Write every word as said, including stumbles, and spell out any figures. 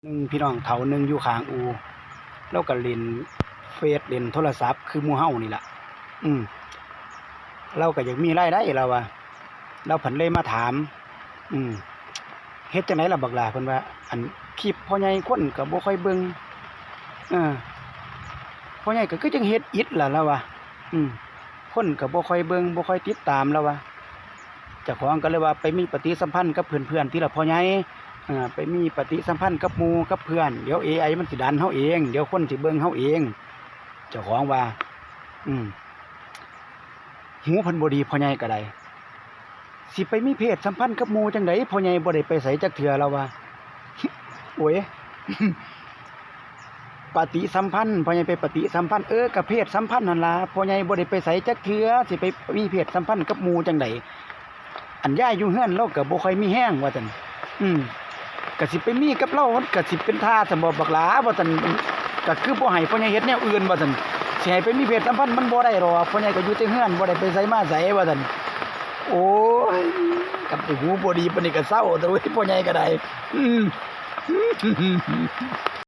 หนึ่งพี่น้องเฒ่าหนึ่งอยู่ข้างอู่ ลาวก็เล่นเฟซเล่นโทรศัพท์คือหมู่เฮานี่ล่ะ อืม ลาวก็อยากมีรายได้ ลาวว่า ลาวผันเลยมาถาม อืม เฮ็ดจั่งใดล่ะบักหล่า เพิ่นว่า อันคลิปพ่อใหญ่คนก็บ่ค่อยเบิ่ง เออ พ่อใหญ่ก็คือจั่งเฮ็ดอิดล่ะ ลาวว่า อืม คนก็บ่ค่อยเบิ่ง บ่ค่อยติดตาม ลาวว่า เจ้าของก็เลยว่าไปมีปฏิสัมพันธ์กับเพื่อนๆ ทีละพ่อใหญ่ เอ่อ ไปมีปฏิสัมพันธ์กับหมู่กับเพื่อน เดี๋ยว เอไอ มันสิดันเฮาเอง เดี๋ยวคนสิเบิ่งเฮาเอง เจ้าของว่า อืม หูเพิ่นบ่ดีพ่อใหญ่ก็ได้ สิไปมีเพศสัมพันธ์กับหมู่จั่งใด พ่อใหญ่บ่ได้ไปไสจักเทื่อ ลาวว่า โอ้ย ปฏิสัมพันธ์ พ่อใหญ่ไปปฏิสัมพันธ์ เออ ก็เพศสัมพันธ์นั่นล่ะ พ่อใหญ่บ่ได้ไปไสจักเทื่อ สิไปมีเพศสัมพันธ์กับหมู่จั่งใด อันยายอยู่เฮือนลาวก็บ่ค่อยมีแฮง ว่าซั่น อืม ก็สิไปมีกับลาว มันก็สิเป็นท่าซั่นบ่บักหล่า ว่าซั่น ก็คือบ่ให้พ่อใหญ่เฮ็ดแนวอื่น ว่าซั่น สิให้ไปมีเพศสัมพันธ์มันบ่ได้ดอก พ่อใหญ่ก็อยู่แต่เฮือน บ่ได้ไปไสมาไส ว่าซั่น โอ้ย คันสิหูบ่ดีปานนี้ก็เซา แต่เว้ย พ่อใหญ่ก็ได้ อืม